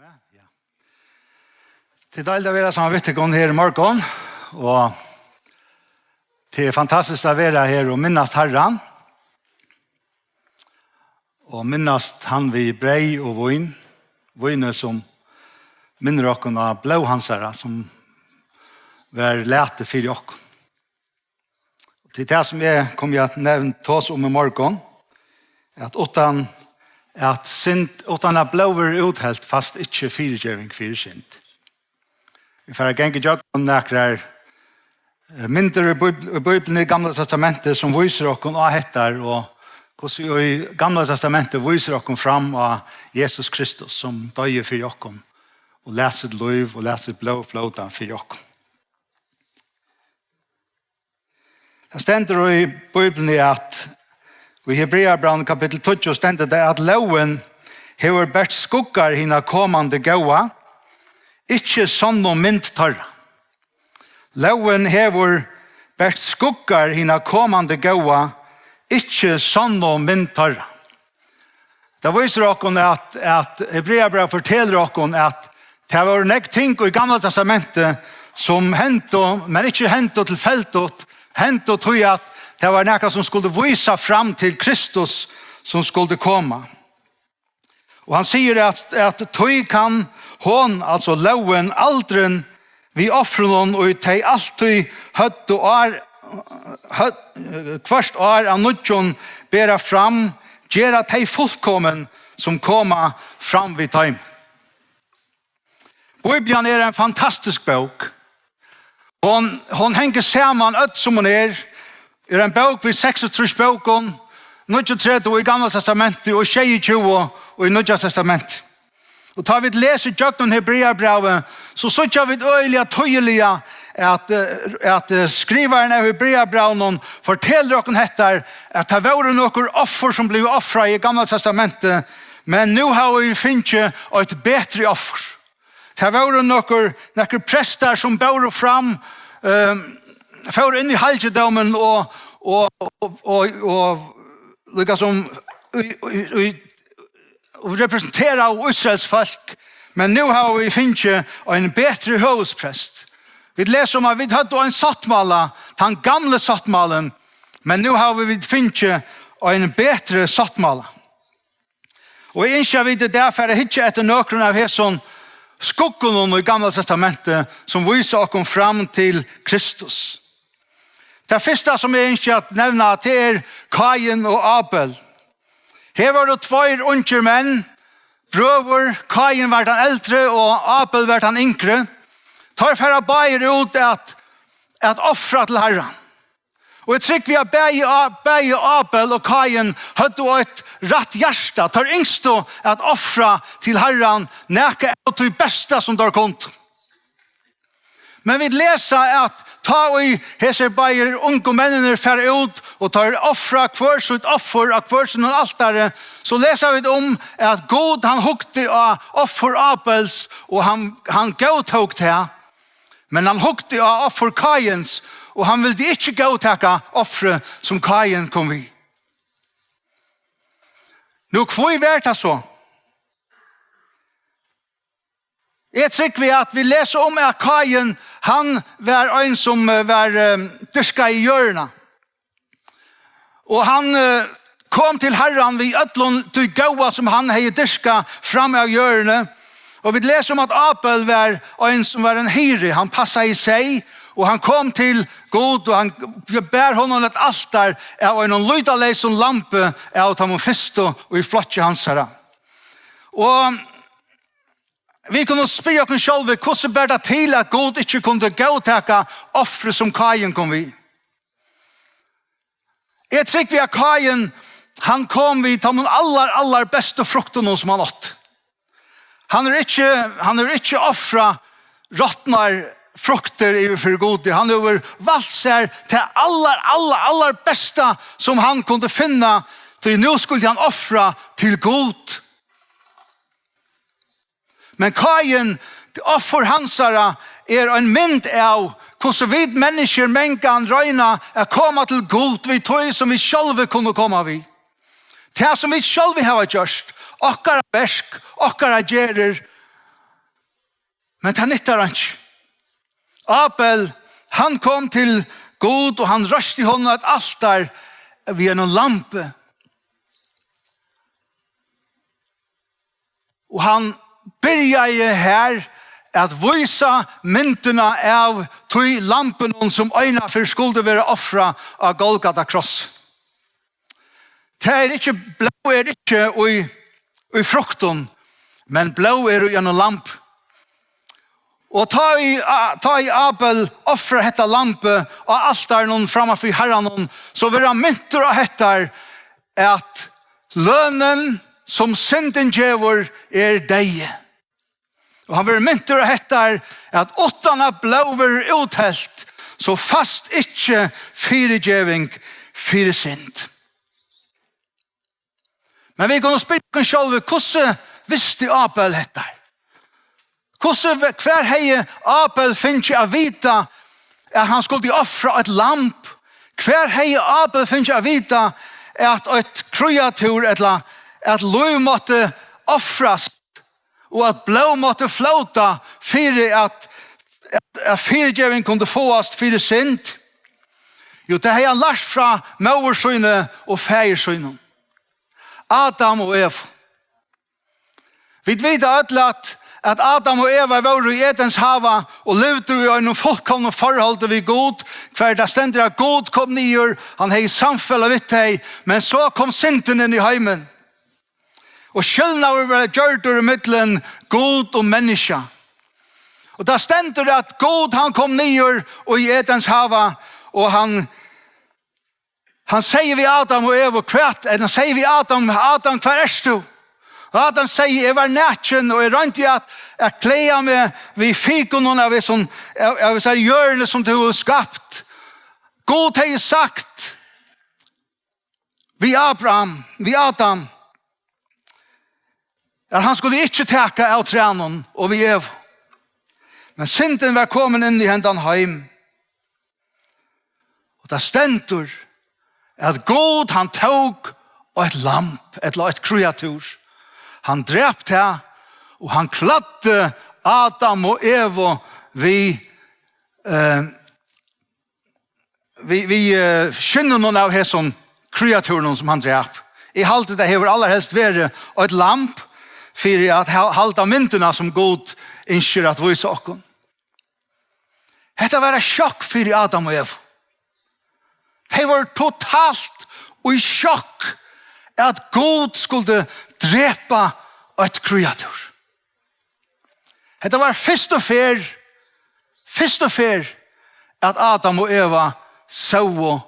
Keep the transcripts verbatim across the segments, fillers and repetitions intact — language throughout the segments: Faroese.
Ja. Tað er deiligt at vera saman við tykkum her í morgun, og tað er fantastiskt at vera her og minnast Harran, og minnast hann við breyð og vín, víni sum minnir okkum á blóð hansara, sum var latið fyri okkum. Til tað sum eg kom at nevna, tosa um í morgun, at uttan at synd, uttan at blóð verður úthelt, fæst ikki fyrigeving fyri synd. Vit fara at ganga ígjøgnum nakrar, eh, myndir í Bíb-, í Bíbliuni, í Gamla Testamenti, sum vísir okkum á hetta, og hvussu í Gamla Testamenti vísir okkum fram á Jesus Kristus, sum doyði fyri okkum og læt sítt lív og læt sítt blóð flóta fyri okkum. Tað stendur í Bíbliuni, at í Hebreabrævinum kapittul tíggju stendur tað, at lógin hevur bert skuggar hina komandi góða, ikki sonnu mynd teirra. Lógin hevur bert skuggar hina komandi góða, ikki sonnu mynd teirra. Tað vísir okkum, at, at Hebreabrævið fortelur okkum, at tað vóru nógv ting í Gamla Testamenti, sum hendu, men ikki hendu tilfeldigt, hendu tí, at tað var nakað, sum skuldi vísa fram til Kristus, sum skuldi koma. Og hann sigur, at, at tí kann hon, altso lógin, aldrin við ofrunum, ið tey altíð høvdu ár, høvd, hvørt ár av nýggjum bera fram, gera tey fullkomin, sum koma fram við teimum. Bíblian er ein fantastisk bók. Hon, hon hongur saman, øll sum hon er, er ein bók við seksogtrýss bókum, níggjuogtretivu í Gamla Testamenti og sjeyogtjúgu í Nýggja Testamenti. Og tá vit lesa ígjøgnum Hebreabrævið, so síggja vit øgiliga týðiliga, at, eh, at, eh, skrivarin av Hebreabrævinum fortelur okkum hetta, at tað vóru nøkur offur, sum blivu ofrað í Gamla Testamenti, men nú hava vit fingið eitt betri offur. Tað vóru nøkur, nøkur prestar, sum bóru fram, ehm, fóru inn í halgidómin og, og, og, og, og líkasum í, í, í, og representeraðu Ísraels fólk, men nú hava vit fingið ein betri høvuðsprest. Vit lesa um, at vit høvdu ein sáttmála, tann gamli sáttmálin, men nú hava vit fingið ein betri sáttmála. Og eg ynski, at vit í dag fara at hyggja eftir nøkrum av hesum skuggunum í Gamla Testamenti, sum vísa okkum fram til Kristus. Tað fyrsta, sum eg ynski at nevna, tað er Káin og Abel. Her vóru tveir ungir menn, brøður, Káin var tann eldri og Abel var tann yngri. Teir fara báðir út at, at ofra til Harran. Og eg trúgvi, at bæði A-, bæði Abel og Káin høvdu eitt rætt hjarta. Teir ynsktu at ofra til Harran nakað av tí besta, sum teir kundu. Men vit lesa, at tá ið hesir báðir ungu menninir fara út, og teir ofra hvør sítt offur á hvør sínum altari, so lesa vit um, at Gud, hann hugdi á offur Abels, og hann, hann góðtók tað. Men hann hugdi á offur Káins, og hann vildi ikki góðtaka offrið, sum Káin kom við. Nú, hví var tað so? Eg trúgvi, at vit lesa um, at Káin, hann var ein, sum, eh, var, eh, dyrkaði jørðina. Og hann, eh, kom til Harran við øllum tí góða, sum hann hevði dyrkað fram av jørðini. Og vit lesa um, at Abel var ein, sum var ein hirði. Hann passaði seyð, og hann kom til Gud, og hann bar honum eitt altar av einum lýtaleysum lambi av teimum fyrstu í flokki hansara. Og vit kunnu spyrja okkum sjálv, hvussu ber tað til, at Gud ikki kundi góðtaka ofrið, sum Káin kom við? Eg trúgvi, at Káin, hann kom við teimum allar, allar bestu fruktunum, sum hann átti. Hann hevur ikki, hann hevur ikki ofrað rotnar fruktir yvir fyri Gudi. Hann hevur valt sær tað allar, allar, allar besta, sum hann kundi finna, tí nú skuldi hann ofra til Gud. Men Káin, offur hansara, er ein mynd av, hvussu vit menniskjur mangan royna at koma til Gud við tí, sum vit sjálvi kunnu koma við. Tað, sum vit sjálvi hava gjørt, okkara verk, okkara gerðir, Men tað nyttar einki. Abel, hann kom til Gud, og hann reisti honum eitt altar við einum lampi. Og hann byrjaði her at vísa myndina av tí lambinum, sum einaferð skuldi vera ofrað á Golgata kross. Tað er ikki, blóð er ikki í, í fruktum, men blóð er í einum lamb. Og tá ið, tá ið Abel ofrar hetta lambið á altarinum framman fyri Harranum, so verður hann mintur á hetta, at lønin, sum syndin gevur, er deyði. Og hann verður mintur á hetta, at uttan at blóð verður úthelt, so fæst ikki fyrigeving fyri synd. Men vit kunnu spyrja okkum sjálv, hvussu visti Abel hetta? Hvussu, hvar hevði Abel fingið at vita, at hann skuldi ofra eitt lamb? Hvar hevði Abel fingið at vita, at eitt kríatúr, ella at lív mátti ofrast, og at blóð mátti flóta fyri at, at, at fyrigeving kundi fáast fyri synd? Jú, tað hevði hann lært frá móður síni og faðir sínum. Adam og Eva. Vit vita øll, at, at Adam og Eva vóru í Edens hava og livdu í einum fullkomnum forholdi við Gud, hvar tað stendur, at Gud kom niður, hann hevði samfelag við tey, men so kom syndin inn í heimin. Og skilnaður var gjørdur ímillum Gud og menniskja. Og tað stendur, at Gud, hann kom niður í Edens hava, og hann, hann segði við Adam og Eva, hvat, hann segði við Adam: "Adam, hvar ert tú?" Og Adam segði: "Eg var nakin, og eg royndi at, at klæða meg við fikunum av hesum, av, av hesari jørðini, sum tú hevur skapt." Gud hevði sagt við Abraham, við Adam, at hann skuldi ikki taka av trænum og við Evu. Men syndin var komin inn í hendan heim. Og tað stendur, at Gud, hann tók eitt lamb, ella eitt kríatúr. Hann drap tað, og hann klæddi Adam og Evu við, eh, við, við, eh, skinnunum av hesum kríatúrunum, sum hann drap. Eg haldi, tað hevur allarhelst verið eitt lamb fyri at ha-, halda myndina, sum Gud ynskir at vísa okkum. Hetta var eitt sjokk fyri Adam og Evu. Tey vóru totalt í sjokk, at Gud skuldi drepa eitt kríatúr. Hetta var fyrstu ferð, fyrstu ferð, at Adam og Eva sóu,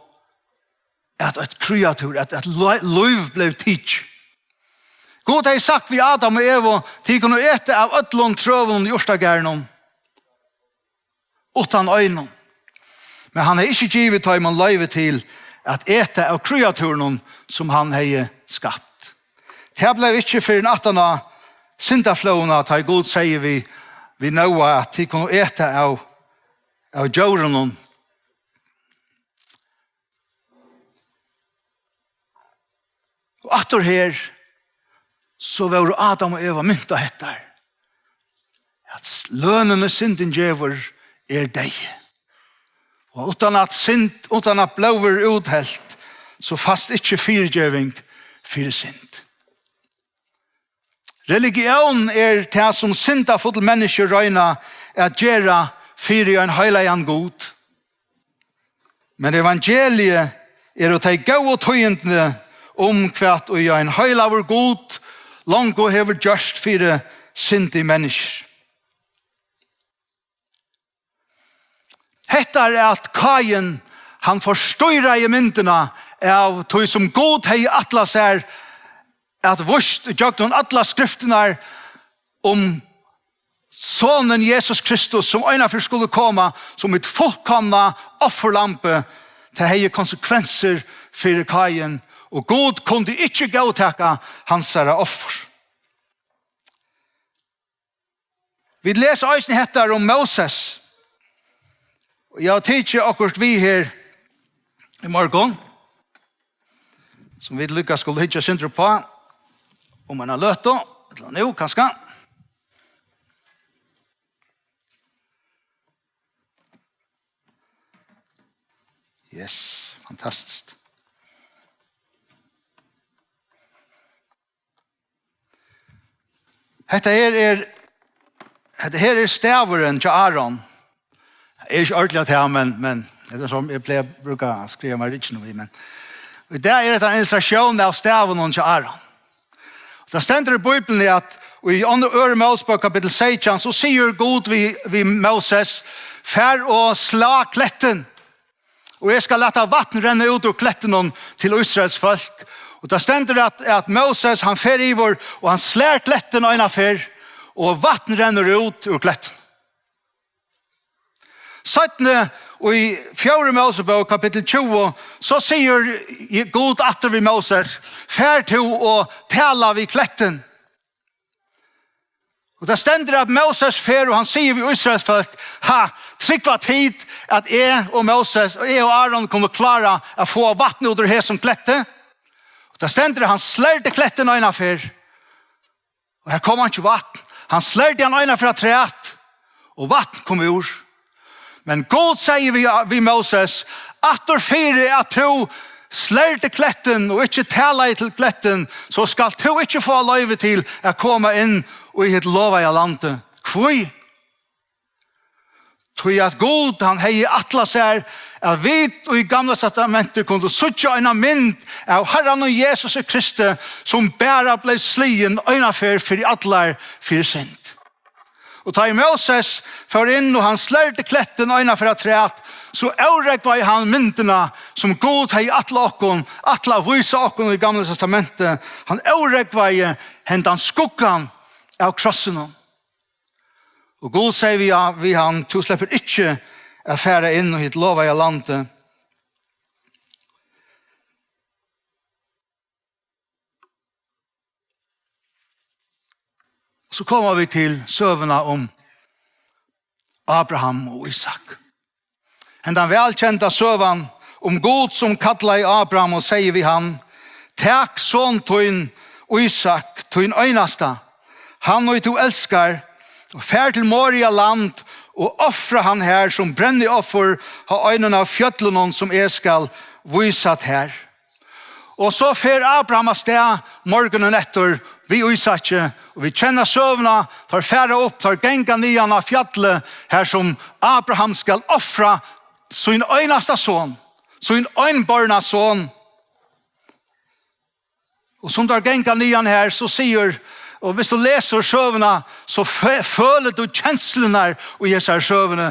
at eitt kríatúr, at, at lí-, lív bleiv tikið. Gud hevði sagt við Adam og Evu: "Tit kunnu eta av øllum trøunum í urtagarðinum, uttan einum." Men hann hevði ikki givið teimum loyvi til at eta av kríatúrunum, sum hann hevði skapt. Tað bleiv ikki fyrr enn aftan á syndaflóðina, tá ið Gud segði við, við Nóa, at tit kunnu eta av, av djórunum. Og aftur her, so vóru Adam og Eva mint á hetta, at lønin, syndin gevur, er deyði. Og uttan at synd, uttan at blóð verður úthelt, so fæst ikki fyrigeving fyri synd. Religión er tað, sum syndafull menniskju royna at gera fyri ein heilagan Gud. Men evangeliið eru tey góðu tíðindini um, hvat ið ein heilagur Gud longu hevur gjørt fyri syndig menniskju. Hetta er, at Káin, hann forstýraði myndina av tí, sum Gud hevði ætlað sær at víst gjøgnum allar skriftirnar um Sonin Jesus Kristus, sum einaferð skuldi koma sum eitt fullkomna offurlamb. Tað hevði konsekvensir fyri Káin, og Gud kundi ikki góðtaka hansara offur. Vit lesa eisini hetta um Móses. Og eg havi tikið okkurt við her í morgun, sum vit líka skulu hyggja eitt sindur uppá um eina løtu, ella nú kanska. Yes, fantastiskt. Hetta her er, hetta her er stavurin hjá Aron. Tað er ikki ordiliga tað, men, men hetta er sum eg plagi at brúka at skriva mær ryggjin í, men í dag er hetta ein illustratión av stavinum hjá Aron. Tað stendur í Bíbliuni at í onnur, Øðru Mósebók kapittul seytjan, so sigur Gud við, við Móses: "Far og slá klettin, og eg skal lata vatn renna út úr klettinum til Ísraels fólk." Og tað stendur at, at Móses, hann fer yvir, og hann slær klettin eina ferð, og vatn rennur út úr klettinum. Seinni í fjórðu Mósebók, kapittul tjúgu, so sigur Gud aftur við Móses: "Far tú og tala við klettin." Og tað stendur at Móses fer, og hann sigur við Ísraels fólk: "Ha, trúgva tit at eg og Móses, og eg og Aron kunnu klára at fáa vatn út úr hesum kletti?" Og tað stendur at hann slærdi klettin eina ferð, og har kom einki vatn. Hann slærdi hann eina ferð afturat, og vatn kom úr. Men Gud segði við, við Móses: "Aftur fyri at tú slærdi klettin og ikki talaði til klettin, so skalt tú ikki fáa loyvi til at koma inn í hitt lovaða landi." Hví? Tí at Gud, hann hevði ætlað sær, at vit í Gamla Testamenti kundu síggja eina mynd av Harranum Jesusi Kristi, sum bara bleiv sligin eina ferð fyri allar fyri synd. Og tá ið Móses fór inn, og hann slærdi klettin eina ferð afturat, so órógvaði hann myndina, sum Gud hevði ætlað okkum, ætlað at vísa okkum í Gamla Testamenti. Hann órógvaði hendan skuggan av krossinum. Og Gud segði við, við hann: "Tú sleppur ikki at fara inn í hitt lovaða landi." So koma vit til søguna um Abraham og Ísak. Hendan vælkenda søgan um Gud, sum kallaði Abraham og segði við hann: "Tak son tín, Ísak, tín einasta, hann ið tú elskar, og far til Moria land og ofra hann har sum brennioffer á einum av fjøllunum, sum eg skal vísa tær." Og so fer Abraham av stað morgunin eftir við Ísaki, og vit kenna søguna, teir fara upp, teir ganga niðan á fjallið, har sum Abraham skal ofra sín einasta son, sín einborna son. Og sum teir ganga niðan har, so sigur, og hvis tú lesur søguna, so fø-, følir tú kenslurnar í hesari søguni,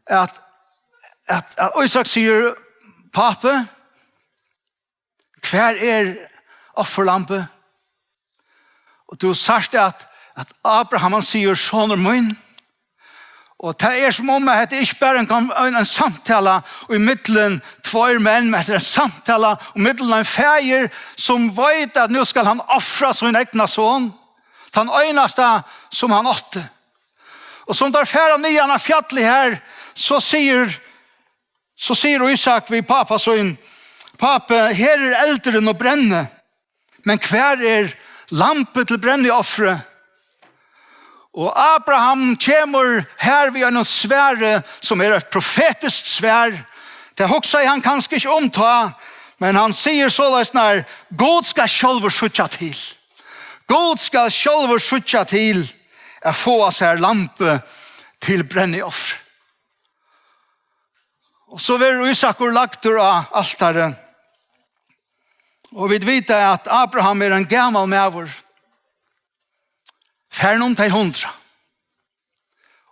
at, at, at Ísak sigur: "Pápi, hvar er offerlambið?" Og tú sært at, at Abraham, hann sigur: "Sonur mín." Og tað er sum um, at hetta er ikki bara ein, ein, ein samtala í millum tveir menn, men hetta er ein samtala í millum ein faðir, sum veit, at nú skal hann ofra sín egna son, tann einasta, sum hann átti. Og sum teir fara niðan á fjallið her, so sigur, so sigur Ísak við pápa sín: "Pápi, her er eldurin og brennið, men hvar er lambið til brenniofrið?" Og Abraham kemur her við einum svari, sum er eitt profetiskt svar. Tað hugsaði hann kanska ikki um tá, men hann sigur soleiðis: "Nei, Gud skal sjálvur síggja til. Gud skal sjálvur síggja til at fáa sær lambið til brenniofrið." Og so verður Ísakur lagdur á altarið. Og vit vita, at Abraham er ein gamal maður, farin um tey hundrað.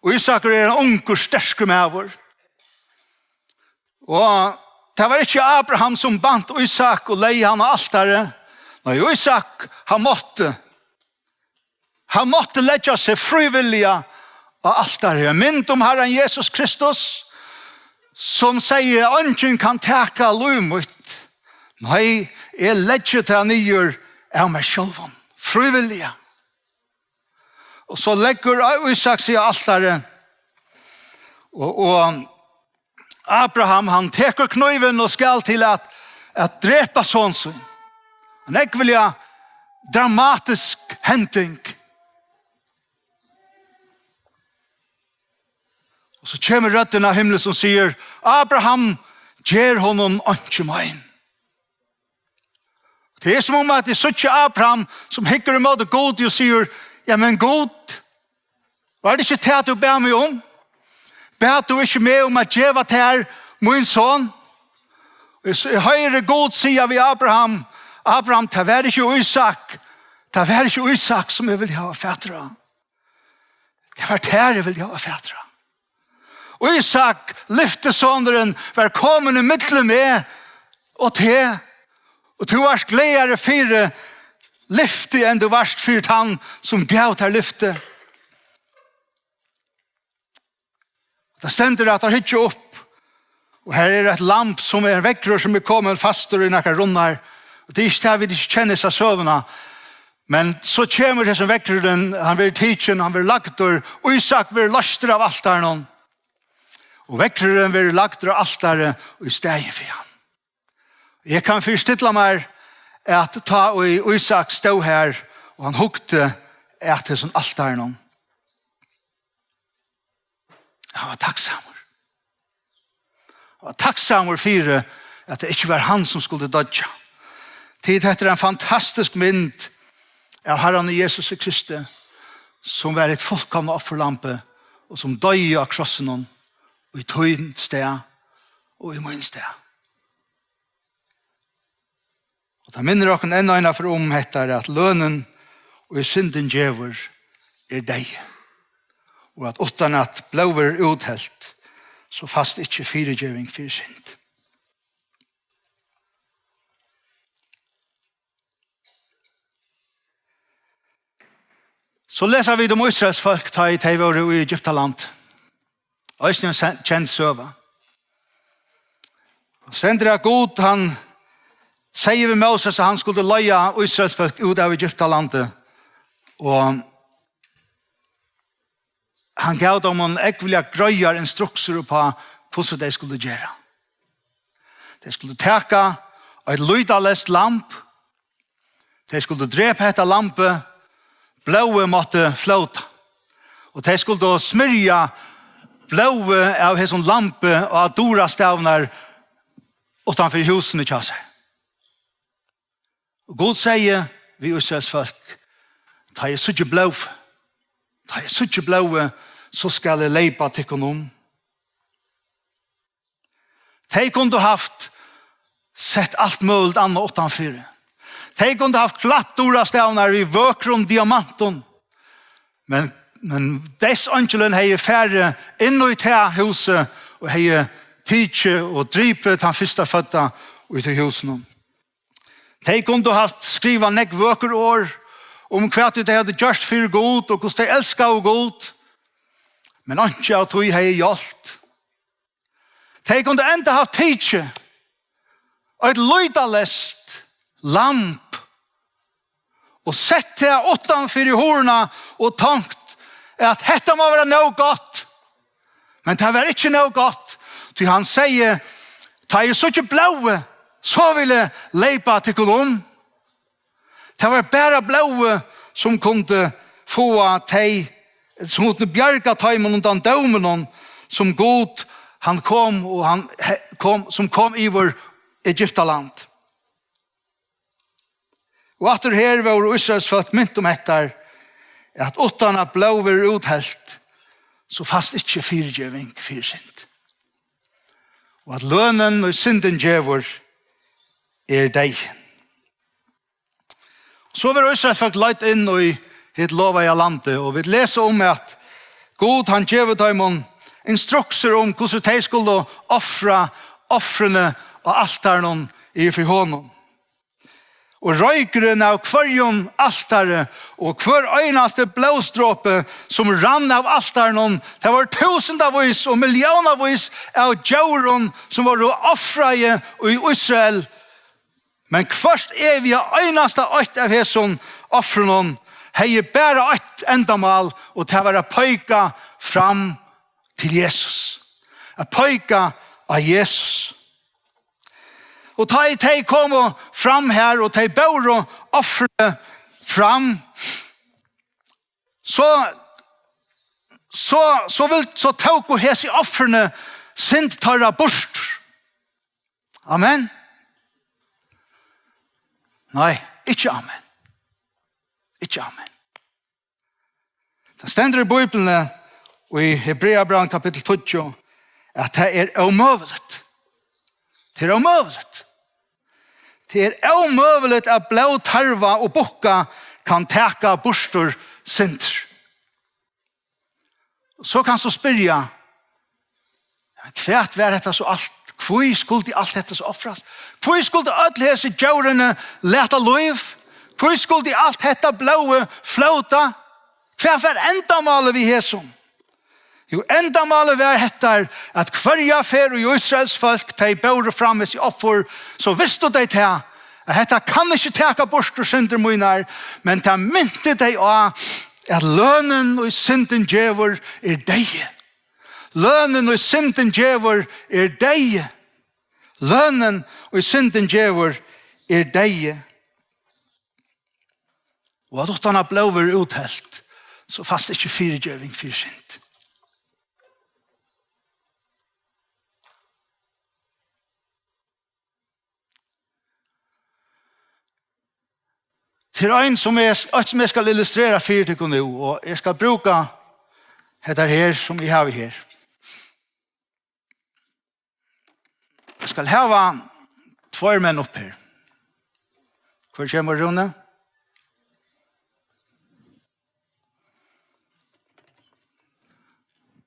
Og Ísakur er ein ungur, sterkur maður. Og tað var ikki Abraham, sum bant Ísak og legði hann á altarið. Nei, Ísak, hann mátti. Hann mátti leggja seg frívilliga á altarið. Ein mynd um Harran Jesus Kristus, sum segði: "Eingin kann taka lív mítt. Nei, eg leggi tað niður av mær sjálvum, frívilliga." Og so leggur Ísak seg á altarið. Og, og Abraham, hann tekur knívin og skal til at, at drepa son sín. Ein ógvuliga dramatisk hending. Og so kemur røddin av himli, sum sigur: "Abraham, ger honum einki mein. Tað er sum um at eg síggi Abraham, sum hyggur ímóti Gudi og sigur: "Ja, men Gud, var tað ikki tað, tú bað meg um? Bað tú ikki meg um at geva tær mín son?" Og eg s-, eg hoyri Gud siga við Abraham: "Abraham, tað var ikki Ísak, tað var ikki Ísak, sum eg vildi hava fatur á. Tað var tær, eg vildi hava fatur á." Ísak, lyftisonurin, var komin ímillum meg og teg, og tú vart glaðari fyri lyfti enn tú vart fyri tann, sum gav tær lyfti. Tað stendur, at teir hyggja upp, og her er eitt lamb, sum er ein veðrur, sum er komin fastur í nakrar runnar. Og tað er ikki tað, vit ikki kenna hesa søguna. Men so kemur hesin veðrurin, hann verður tikin, hann verður lagdur, Ísak verður loystur av altarinum. Og veðrurin verður lagdur á altarið í staðin fyri hann. Eg kann fyristilla mær, at tá ið Ísak stóð her, og hann hugdi at hesum altarinum, hann var takksamur. Hann var takksamur fyri, at tað ikki var hann, sum skuldi doyggja. Tí hetta er ein fantastisk mynd av Harranum Jesusi Kristi, sum var hitt fullkomna offerlambið, og sum doyði á krossinum í tín stað og í mín stað. Og tað minnir okkum enn einaferð um hetta, at lønin, ið syndin gevur, er deyði. Og at uttan at blóð verður úthelt, so fæst ikki fyrigeving fyri synd. So lesa vit um Ísraels fólk, tá ið tey vóru í Egyptaland. Eisini ein sen-, kend søga. Stendur, at Gud, hann segði við Moses, at hann skuldi leiða Ísraels fólk út av Egyptalandi. Og hann gav teimum ógvuliga greiðar instruksir uppá, hvussu tey skuldu gera. Tey skuldu taka eitt lýtaleyst lamb, tey skuldu drepa hetta lambið, blóðið mátti flóta. Og tey skuldu smyrja blóðið av hesum lambi á durastavnar uttan fyri húsini hjá sær. Og Gud segði við Ísraels fólk: "Tá eg síggi blóð, tá eg síggi blóðið, so skal eg leypa tykkum um." Tey kundu havt sett alt møguligt annað uttanfyri. Tey kundu havt glatt durastavnar við vøkrum diamantum. Men, men deyðseingilin hevði farið inn í tað húsið og hevði tikið og dripið tann fyrstafødda í tí húsinum. Tey kundu havt skrivað nógv vøkur orð um hvat tey høvdu gjørt fyri Gud og hvussu tey elskaðu Gud, men einki av tí hevði hjálpt. Tey kundu enntá havt tikið eitt lýtaleyst lamb og sett tað uttan fyri hurðina og tonkt, at hetta má vera nóg gott. Men tað var ikki nóg gott, tí hann segði: "Tá eg síggi blóðið, so vil eg leypa tykkum um." Tað var bara blóðið, sum kundi fáa tey, sum kundi bjarga teimum undan dóminum, sum Gud, hann kom, og hann he-, kom, sum kom yvir Egyptaland. Og aftur her vóru Ísraels fólk mint um hetta, at uttan at blóð verður úthelt, so fæst ikki fyrigeving fyri synd. Og at lønin, ið syndin gevur, er deyðin. So verða Ísraels fólk leidd inn í hitt lovaða landið, og vit lesa um, at Gud, hann gevur teimum instruksir um, hvussu tey skulu ofra ofrini á altarinum yvir fyri honum. Og roykurin av hvørjum altari og hvør einasti blóðsdropi, sum rann av altarinum, tað vóru túsundavís og milliónavís av djórum, sum vóru ofraði í Ísrael. Men hvørt eviga einasta eitt av hesum ofrunum hevði bara eitt endamál, og tað var at peika fram til Jesus. At peika á Jesus. Og tá ið tey komu fram her, og tey bóru ofrið fram, so, so, so vil, so tóku hesi ofrini synd teirra burtur. Amen? Nei, ikki amen. Ikki amen. Tað stendur í Bíbliuni, í Hebreabrævinum kapittul tíggju, at tað er ómøguligt. Tað er ómøguligt. Tað er ómøguligt, at blóð, tarva og bukka kann taka burtur syndir. Og so kanst tú spyrja, hvat var hetta so alt? Hví skuldi alt hetta so ofrast? Hví skuldi øll hesi djórini lata lív? Hví skuldi alt hetta blóðið flóta? Hvat var endamálið við hesum? Jú, endamálið var hetta, at hvørja ferð ið Ísraels fólk, tey bóru fram hesi offur, so vistu tey tað, at hetta kann ikki taka burtur syndir mínar, men tað minti tey á, at lønin, ið syndin gevur, er deyði. Lønin, ið syndin gevur, er deyði. Lønin, ið syndin gevur, er deyði. Og at uttan at blóð verður úthelt, so fæst ikki fyrigeving fyri synd. Tað er ein, sum eg, eitt, sum eg skal illustrera fyri tykkum nú, og eg skal brúka hetta her, sum eg havi her. Eg skal hava tveir menn upp her. Hvør kemur, Rúni?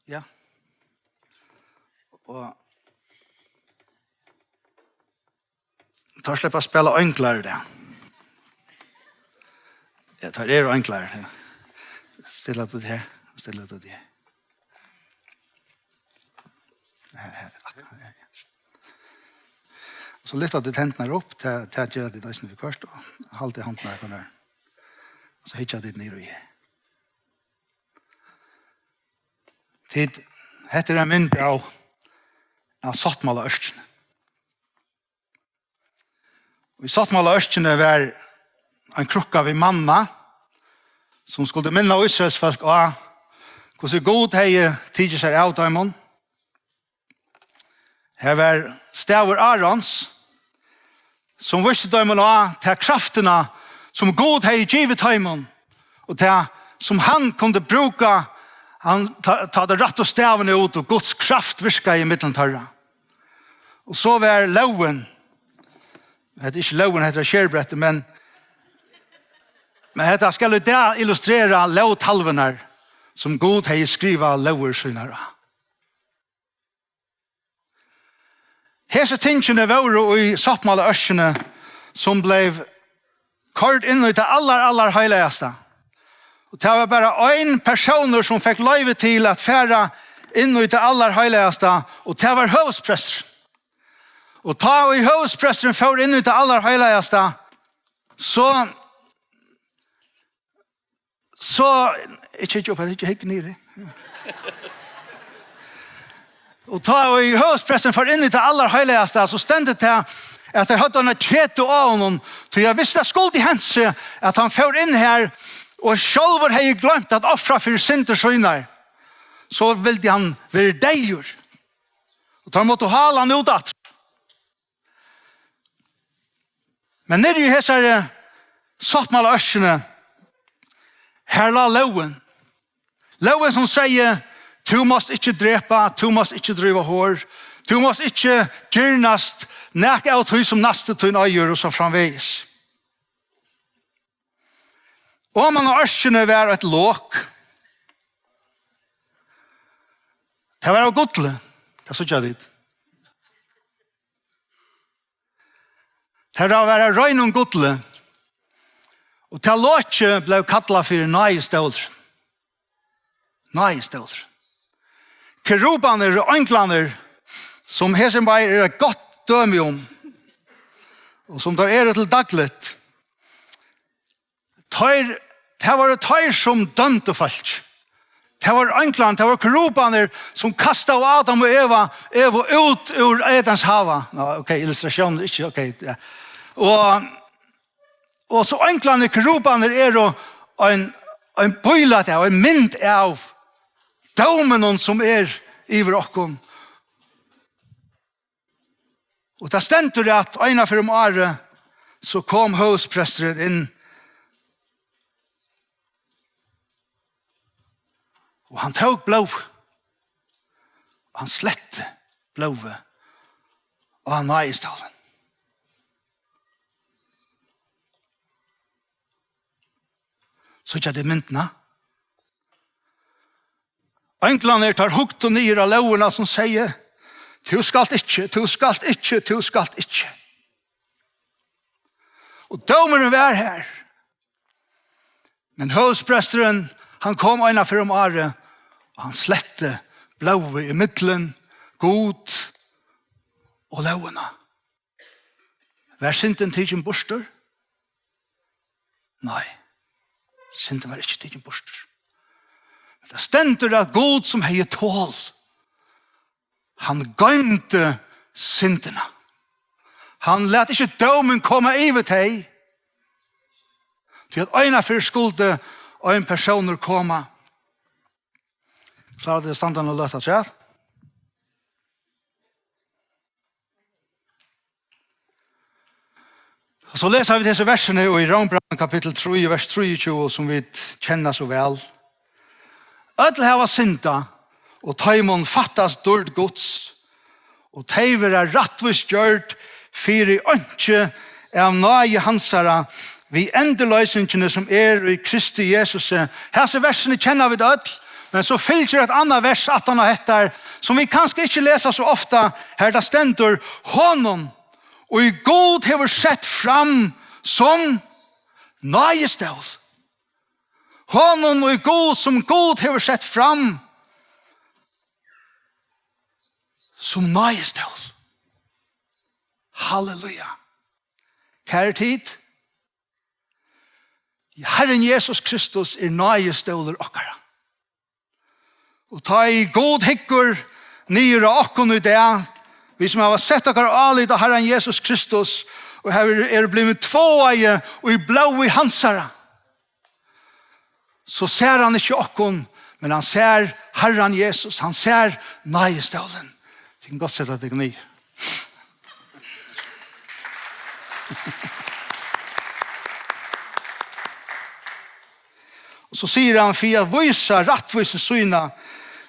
Ja. Og teir sleppa at spæla einglar í dag. Ja, teir eru einglar, ja. Stilla teg her, stilla teg her. Her, her, her, her. Og so lyfta tit hendurnar upp, ta, ta gera tit eisini viðhvørt, og haldið hondina her, her. Og so hyggja tit niður í her. Tit, hetta er ein mynd av, av sáttmálaørkini. Og í sáttmálaørkini var ein krukka við manna, sum skuldi minna Ísraels fólk á, hvussu Gud hevði tikið sær av teimum. Her var stavur Arons, sum vísti teimum á ta kraftina, sum Gud hevði givið teimum, og tað, sum hann kundi brúka, hann, tá, tá teir rættu stavin út, og Guds kraft virkaði ímillum teirra. Og so var lógin, hetta er ikki lógin, hetta er skerbrettið, men, men hetta skal í dag illustrera lógtalvurnar, sum Gud hevði skrivað lógir sínar á. Hesi tingini vóru í sáttmálaørkini, sum bleiv koyrd inn í tað allar, allar heilagasta. Og tað var bara ein persónur, sum fekk loyvi til at fara inn í tað allar heilagasta, og tað var høvuðspresturin. Og tá ið høvuðspresturin fór inn í tað allar heilagasta, so So, eg kikki upp her, ikki hygg niðri. Og tá ið høvuðspresturin fór inn í tað allar heilagasta, so stendur tað, at teir høvdu eina ketu á honum, tí at viss tað skuldi hent seg, at hann fór inn her, og sjálvur hevði gloymt at ofra fyri syndir sínar, so vildi hann verið deyður. Og teir máttu hala hann út aftur. Men niðri í hesari sáttmálaørkini, har lá lógin. Lógin, sum segði: "Tú mást ikki drepa, tú mást ikki dríva hor, tú mást ikki girnast nakað av tí, sum næsti tín eigur", og so framvegis. Oman á ørkini var eitt lok. Tað var av gulli. Tað síggja tit. Tað var av reinum gulli. Og tað lokið bleiv kallað fyri náðistólur. Náðistólur. Kerubarnir og einglarnir, sum hesin bær er eitt gott dømi um, og sum teir eru til dagligt, teir, tað vóru teir, sum dømdu fólk. Tað vóru einglarnir, tað vóru kerubarnir, sum kastaðu Adam og Eva, Evu út úr Edens hava. Ná, ok, illustratión er ikki, ok, ja. Og, og so einglarnir, kerubarnir eru ein, ein bílæti av, ein mynd av dóminum, sum er yvir okkum. Og tað stendur at eina ferð um árið, so kom høvuðspresturin inn, og hann tók blóð, og hann sletti blóðið á náðistólin. Síggja tit myndina? Einglarnir, teir hugdu niður á lógina sum segði: "Tú skalt ikki, tú skalt ikki, tú skalt ikki." Og dómurin var har. Men høvuðspresturin, hann kom eina ferð um árið, og hann sletti blóðið ímillum Gud og lógina. Var syndin tikin burtur? Nei, syndin var ikki tikin burtur. Men tað stendur at Gud, sum hevði tol, hann goymdi syndina. Hann læt ikki dómin koma yvir tey. Tí at eina ferð skuldi ein persónur koma. Klára tit at standa eina løtu afturat? Og so lesa vit hesi versini í Rómbrævinum kapittul trý, vers trýogtjúgu, sum vit kenna so væl. Øll hava syndað, og teimum fattast dýrd Guds, og tey verða rættvísgjørd fyri einki av náði hansara við endurloysingini, sum er í Kristi Jesusi. Hasi versini kenna vit øll, men so fylgir eitt annað vers aftan á hetta, sum vit kanska ikki lesa so ofta, har tað stendur: "Honum, ið Gud hevur sett fram sum náðistól." Honum, ið Gud, sum Gud hevur sett fram sum náðistól. Halleluja. Kæru tit, Harrin Jesus Kristus er náðistólur okkara. Og tá ið Gud hyggur niður á okkum í dag, vit sum hava sett okkara álit á Harran Jesus Kristus, og hava, eru blivin tváaði í blóði hansara, so sær hann ikki okkum, men hann sær Harran Jesus, hann sær náðistólin. Tit kunnu gott seta tykkum niður. Og so sigur hann, fyri at vísa rættvísi sína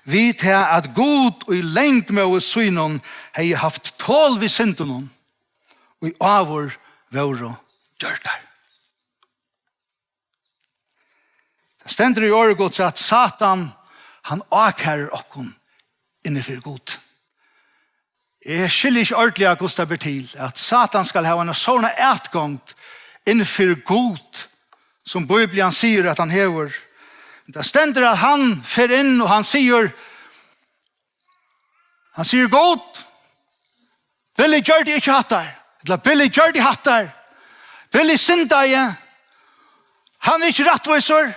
við tað, at Gud í langmóði sínum hevði havt tol við syndunum, ið áður vóru gjørdar. Tað stendur í orði Guds, at Satan, hann ákærir okkum inni fyri Gud. Eg skilji ikki ordiliga, hvussu tað ber til, at Satan skal hava eina sovorðna atgongd inn fyri Gud, sum Bíblian sigur, at hann hevur. Tað stendur, at hann fer inn, og hann sigur, hann sigur: "Gud, Billy gjørdi ikki hattar, ella Billy gjørdi hattar. Billy syndaði. Hann er ikki rættvísur."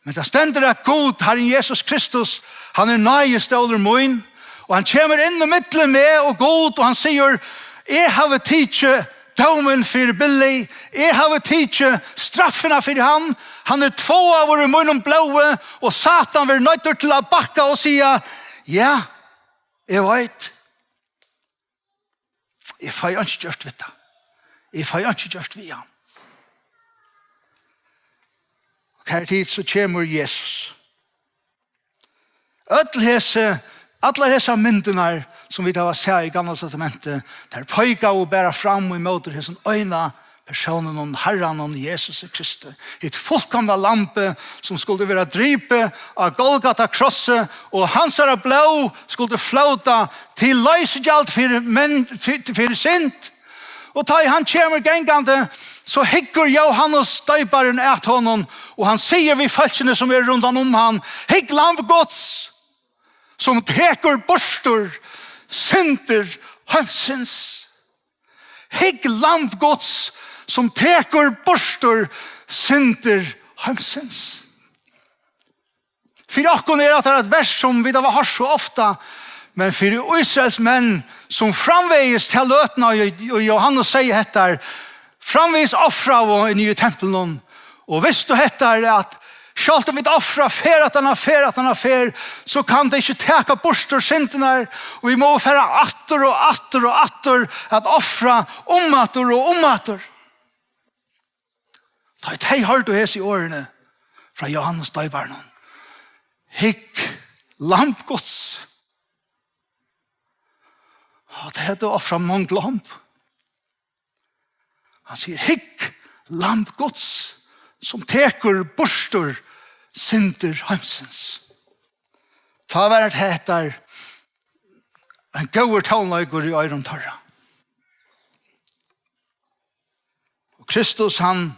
Men tað stendur, at Gud, Harrin Jesus Kristus, hann er náðistólur mín, og hann kemur inn í millum meg og Gud, og hann sigur: "Eg havi tikið dómin fyri Billy, eg havi tikið straffina fyri hann, hann er tváaður í mínum blóði." Og Satan verður noyddur til at bakka og siga: "Ja, eg veit. Eg fái einki gjørt við tað. Eg fái einki gjørt við hann." Og her til so kemur Jesus. Øll hesi, allar hesar myndirnar, sum vit hava sæð í Gamla Testamenti, tær peikaðu bara fram ímóti hesum eina persóninum, Harranum Jesusi Kristi, hitt fullkomna lambið, sum skuldi vera dripið á Golgata krossi, og hansara blóð skuldi flóta til loysigjald fyri menn, fyri, fyri synd. Og tá ið hann kemur gangandi, so hyggur Jóhannes Doyparin at honum, og hann sigur við fólkini, sum eru rundan um hann: "Hygg, Lamb Guds, sum tekur burtur syndir heimsins. Hygg, Lamb Guds, sum tekur burtur syndir heimsins." Fyri okkum er hetta eitt vers, sum vit hava hoyrt so ofta, men fyri Ísraels menn, sum framvegis til løtuna, og, og Jóhannes sigur hetta, framvegis ofraðu inni í templinum, og vistu hetta, at Sjálvt um vit ofra ferð aftan á ferð aftan á ferð, so kann tað ikki taka burtur syndirnar, og vit mugu fara aftur og aftur og aftur at ofra umaftur og umaftur. Tá ið tey hoyrdu hesi orðini frá Jóhannes Doyparanum: "Hygg, Lamb Guds." Og tey høvdu ofrað mong lomb. Hann sigur: "Hygg, Lamb Guds, sum tekur burtur syndir heimsins." Tá var hetta ein góður tónleikur í oyrum teirra. Og Kristus, hann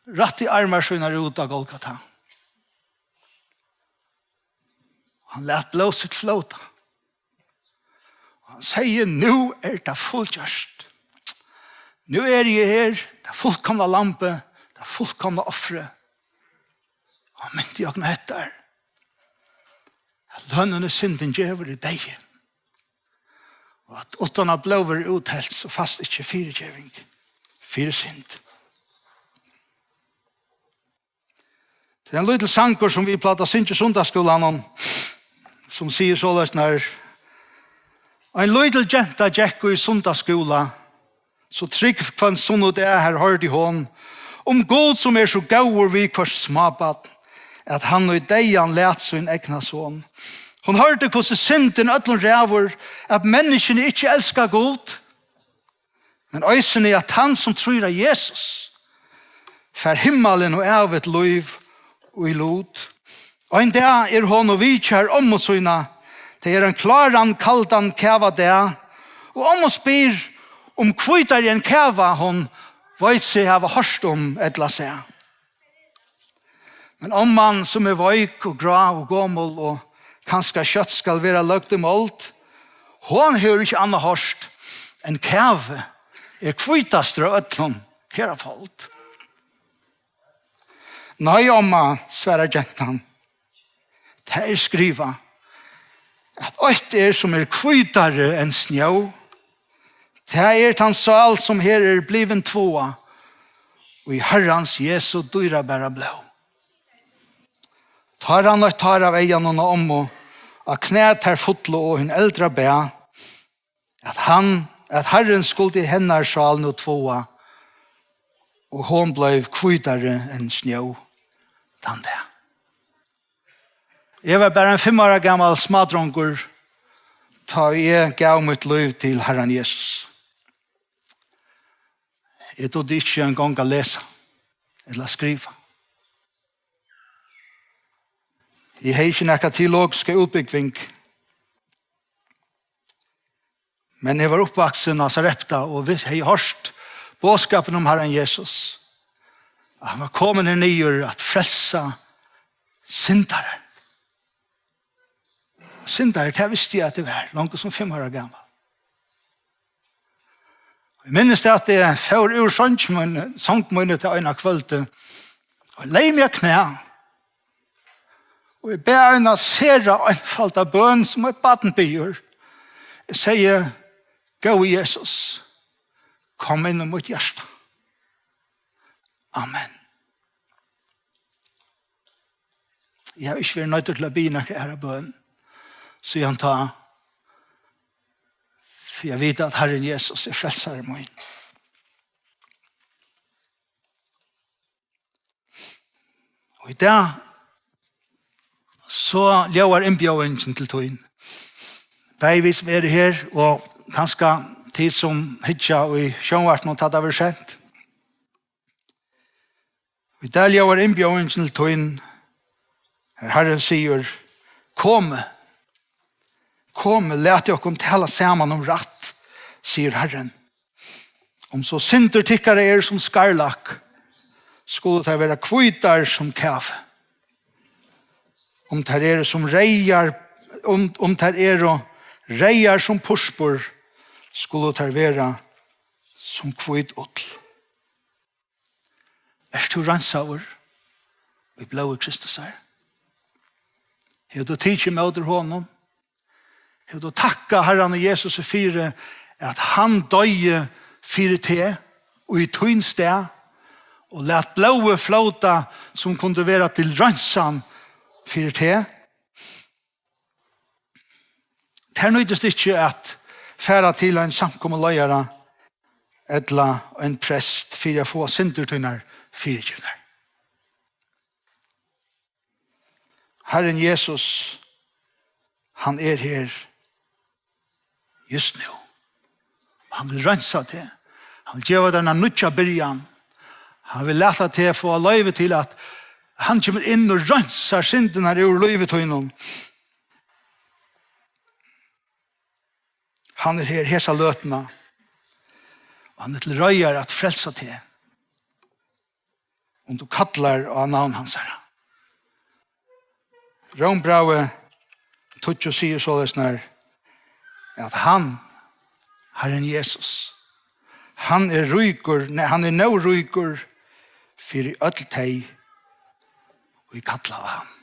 rætti armar sínar út á Golgata. Hann læt blóð sítt flóta. Og hann segði: "Nú er tað fullgjørt. Nú eri eg her, tað fullkomna lambið, tað fullkomna ofrið." Og hann minti okkum á hetta, at lønin í syndin gevur er deyði. Og at uttan at blóð verður úthelt, so fæst ikki fyrigeving fyri synd. Tað er ein lítil sangur, sum vit plagdu at syngja í sunnudagsskúlanum, sum sigur soleiðis: "Nær ein lítil genta gekk í sunnudagsskúla, so trúgv hvønn sunnudag har hoyrdi hon um Gud, sum er so góður við hvørt smábarn, at hann í deyðan læt sín egna son. Hon hoyrdi, hvussu syndin øllum ræður, at menniskjuni ikki elska Gud, men eisini, at tann, sum trýr á Jesus, fær himmalin og ævigt lív í lut. Ein dag er hon og vitjar ommu sína. Tað er ein kláran, kaldan kavadag, og omma spyr um hvítari enn kava, hon veit seg hava hoyrt um ella sæð. Men omman, sum er veik og grá og gomul og kanska skjótt skal vera løgd í mold, hon hevur ikki annað hoyrt enn: Kavi er hvítastur av øllum her á fold. Nei, omma, svarar gentan, tað er skrivað, at eitt er, sum er hvítari enn snjó, tað er tann sál, sum her er blivin tváað í Harrans Jesu dýrabara blóð. Tá rann eitt tár av eyganum á ommu, á knæ tær fullu, og hin eldra bað, at hann, at Harrin skuldi hennar sál nú tváa, og hon bleiv hvítari enn snjó tann dag. Eg var bara ein fimm ára gamal smádrongur, tá eg gav mítt lív til Harran Jesus. Eg dugdi ikki eingong at lesa ella skriva. Eg hevði ikki nakra teologiska útbúgving, men eg var uppvaksin á Sarepta og vis-, hevði hoyrt boðskapin um Harran Jesus, at hann var komin her niður at frelsa syndarar. Syndari, tað visti eg at eg var, longu sum fimm ára gamal. Eg minnist at eg fór úr song míni, song míni tað eina kvøldið og legði meg á knæ. Og eg bað eina sera einfalda bøn, sum eitt barn biður. Eg segði: Góði Jesus, kom inn í mítt hjarta. Amen. Eg havi ikki verið noyddur til at biðja nakra aðra bøn síðan tá, fyri at vita, at Harrin Jesus er frelsari mín. Og í dag, so ljóðar innbjóðingin til tín. Bæði vit, sum eru her, og kanska tit, sum hyggja í sjónvarpinum, tá tað verður sent. Í dag ljóðar innbjóðingin til tín, har Harrin sigur: Komið, komið, latið okkum tala saman um rætt, sigur Harrin. Um so syndir tykkara eru sum skarlakk, skulu tær vera hvítar sum kavi. Um tær eru sum reyðar, um, um tær eru reyðar sum purpur, skulu tær vera sum hvít ull. Ert tú reinsaður í blóði Kristusar? Hevur tú tikið ímóti honum? Hevur tú takkað Harranum Jesusi fyri, at hann doyði fyri teg og í tín stað, og læt blóðið flóta, sum kundi vera til reinsan fyri teg. Tær nýtist ikki at fara til ein samkomuleiðara ella ein prest fyri at fáa syndir tínar fyrigivnar. Harrin Jesus, hann er her just nú. Og hann vil reinsa teg. Hann vil geva tær eina nýggja byrjan. Hann vil lata teg fáa loyvi til at hann kemur inn og reinsar syndirnar úr lívi tínum. Hann er her hesa løtuna. Og hann er til reiðar at frelsa teg, um tú kallar á navn hansara. Rómbrævið tíggju sigur soleiðis nær, at hann, Harrin Jesus, hann er ríkur, nei, hann er nóg ríkur fyri øll tey, ið kalla á hann.